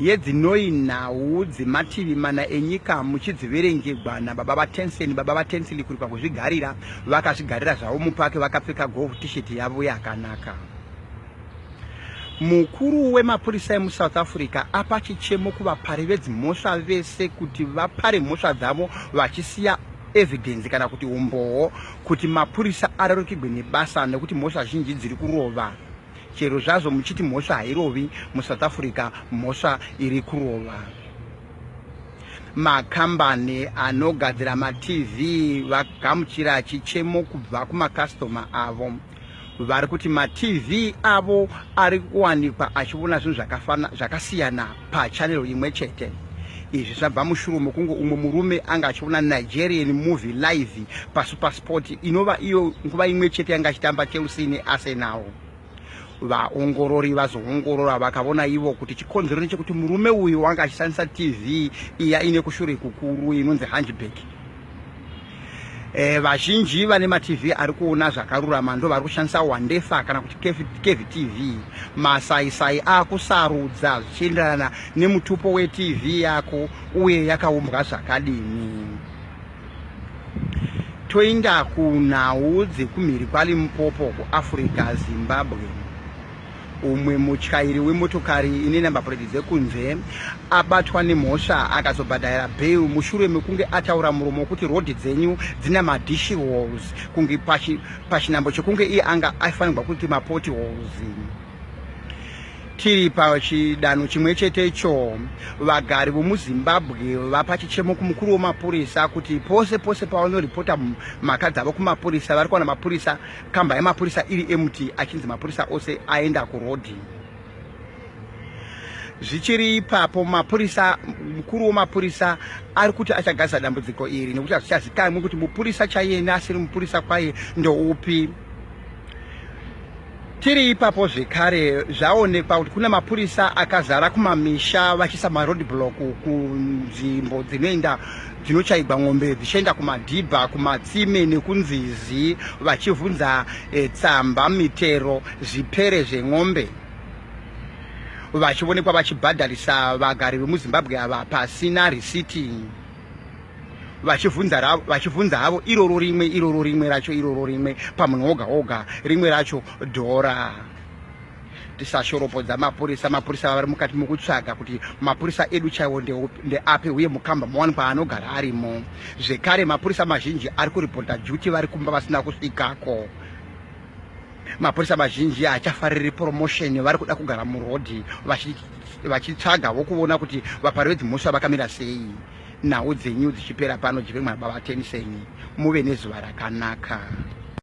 Yedzinoi nhau dzemativi mana enyika muchidziverengegwa nababa vaTensen. Baba vaTensley kuri pakuzvigarira, vakazvigarira zvavo mupaki vakapfeka golf t-shirt yavo yakanaka. Mukuru wemapurisa emuSouth Africa apa chichemo kuvapari vedzimhosva vese kuti vapare mhosva dzavo vachisiya evidence kana kuti umbowo kuti mapurisa arerukigwe nebasa nekuti mhosva zhinji dziri kurova. Chero zvazvo muchiti mhosva hairovi, muSouth Africa mhosva iri kurova. Makambani anogadzira maTV vagamuchira chichemo kubva kumakasitoma avo. Vari kuti maTV avo ari kuwanikwa achiona zvinhu zvakasiyana pachanel imwe chete. Izvi zvabva mushure mekunge umwe murume anga achiona Nigerian movie live paSuperSport inova iyo nguva imwe chete yanga achitamba Chelsea neArsenal. Vaongorori vazoongorora vakavona ivo kuti chikonzero nechekuti murume uyu wanga achishandisa TV iya ine kushure kukuru inonzi Hunchback. Vazhinji vane matv ari kuona zvakarurama ndo vari kushandisa wandefa kana kuti kvtv. Masaisai akusarudza zvichienderana nemutupo wetv yako uye yakaumbwa zvakadini. Toenda kunhau dzekumhiri kwaLimpopo kuAfrica, Zimbabwe. Umwe mutyairi wemotokari ine number plate dzekunze abatwa nemhosva akazobhadhaira bail mushure mekunge ataura muromo wekuti rodhi dzenyu dzina madishi holes kunge pachinambo chekunge iye anga aifanirwa kuti mapoti holes. Tiri pachidanho chimwe chetecho, vagari vomuZimbabwe vapa chichemo kumukuru wemapurisa kuti pose pose pavanoripota mhaka dzavo kumapurisa vari kuwana mapurisa kamba yemapurisa iri empty achinzi mapurisa ose aenda kurodhi. Zvichiri ipapo, mapurisa mukuru wemapurisa ari kuti achagadzisa dambudziko iri nekuti hazvichazikanwi kuti mupurisa chaiye neasiri mupurisa kwaye ndoupi. Tiri ipapo zvekare zvaonekwa kuti kune mapurisa akazara kumamisha vachiisa maroad block kunzvimbo dzinoenda dzinochaigwa mombe dzichienda kumadhibha, kumatsime nekunzizi vachivhunza tsamba, mitero, zvipere zvemombe vachionekwa vachibhadharisa vagari vemuZimbabwe ava pasina risiti vachivhunza havo iroro rimwe iroro rimwe racho iroro rimwe pamunhu woga woga rimwe racho dhora. Tisashoropodza mapurisa. Mapurisa vari mukati mokutsvaga kuti mapurisa edu chaiwo ndeapi uye mukamba mawanikwa anogara arimo. Zvekare mapurisa mazhinji ari kuripota duty vari kumba vasina kusvikako. Mapurisa mazhinji haachafariri promotion, vari kuda kugara murodhi vachitsvaga vokuona kuti vapari vedzimhosva vakamira sei. Nhau dzenyu dzichipera pano, jive mwana baba Teniseni, muve nezuva rakanaka.